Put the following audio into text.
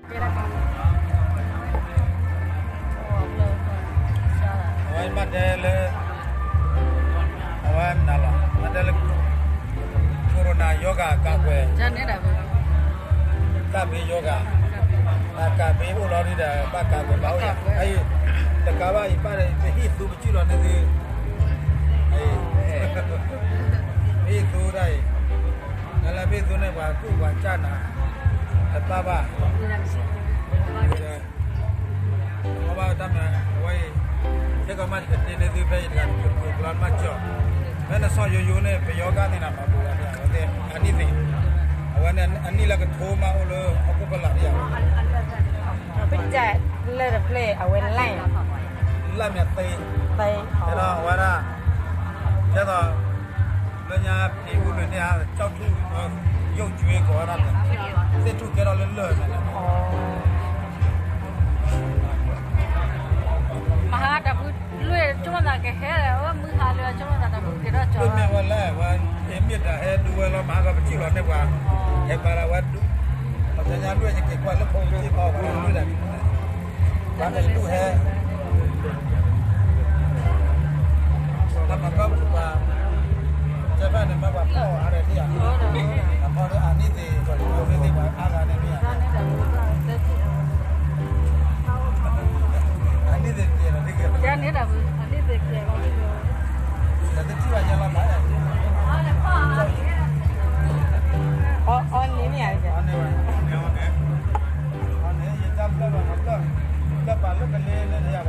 အဝဲဘၣ်တဲလၢ အဝဲနၤလီၤ ဘၣ်တဲလၢ corona ရောဂါ ကာကွယ် တၢ်ဘ့ရောဂါ အကာကွယ်အိၣ်လီၤဒ်ဒီး ဘၣ်ကာကွယ်ဘၣ်အိၣ်ယၤ အအံၤ တကးဘၣ်အံၤဘၣ်ဒီး ပဟံၣ်သူပစုၣ်လီၤန့ၣ်သု ပဟံၣ်သူဒၣ်အံၤ နလၢပဟံၣ်သူန့ၣ် ပှၤကူၣ်ပှၤကၢ်နၤ တဘၣ်ဘၣ် ဘၣ်တၢ်မၤ အဝဲအံၤ စ့ၢ်ကီးမးယကတ့န့ၢ်သုဖဲယတဂၤတကျိၤကျိၤမးကၠီၣ် ဖဲနဆီၣ်ယိယိန့ၣ် ပယီၤဂၤန့ၣ်နမၤပူၤဂၤန့ၣ် အဝဲသ့ၣ်အနံၣ်သ့ၣ် အဝဲန့ၣ်အနံၣ်လၢကထိမးအိၣ်လၢဟီၣ်ခိၣ်ဖီလာ်ဒ်ယၤ ပကလၢတဖျၢၣ်အဝဲလဲၣ် လၢမ့ၢ်သ့ သ့ တဲဒီးအဝဲဒၣ် ကဲသိး လၢညါဖံးအူလွံၢ်န့ၣ်ဧါ ကၠီၣ်ထူၣ် ယိၣ်ကွ့ကိးဝဲဒၣ်န့ၣ် သ့ၣ်ထူၣ်ကဲထီၣ်လၢလၢၢ်န့ၣ် မဟါတၢ်ဖုလွံၢ် ဆိကမိၣ်သးကဟဲ အဝဲမုၢ်ဟါလၢ ဆိကမိၣ်သးတၢ်ဖုကဲထီၣ်ကၠီ မ့ၢ်ဝဲလဲၣ် ဝဲ မ့ၢ်တၢ်ဟဲဒုးဝဲလီၤ မဟါကပစံၣ်လီၤန့ၣ်ပှၤ ဟဲပာ်လၢဝဲဒုး ပှၤကညီလွံၢ်ယက့ၤကွၢ်လၢဖိက့ၤဖီဝဲလွံၢ်ဒၣ် ပှၤအဲၣ်ဒူၣ်ဟဲ တၢ်မၤကီၢ်ပူၤပှၤ ကဲဖဲန့ၣ်မ့ၢ်ပှၤဖီၣ်အါဒၣ်ဒ်ယၤ ပှၤဖီၣ်လၢအနံၣ်သ့ၣ် ပှၤဖီၣ်သ့ၣ်သ့ၣ်ပှၤအါဂၤန့ၣ်မ့ၢ်ယၤ အနံၣ်သ့ၣ်ကဲလီၤ တၢ်သ့ၣ်ထံၣ်ဘၣ်ယဲလီၤမး အီန့ၣ်မ့ၢ်ယၤ အီန့ၣ်ဝဲ အီန့ၣ် ယတၢ်ပျဲၢ်ဘၣ်မၤကၢၢ် ပျဲၢ်ပာ်လၢကလ့န့ၣ်ယၤ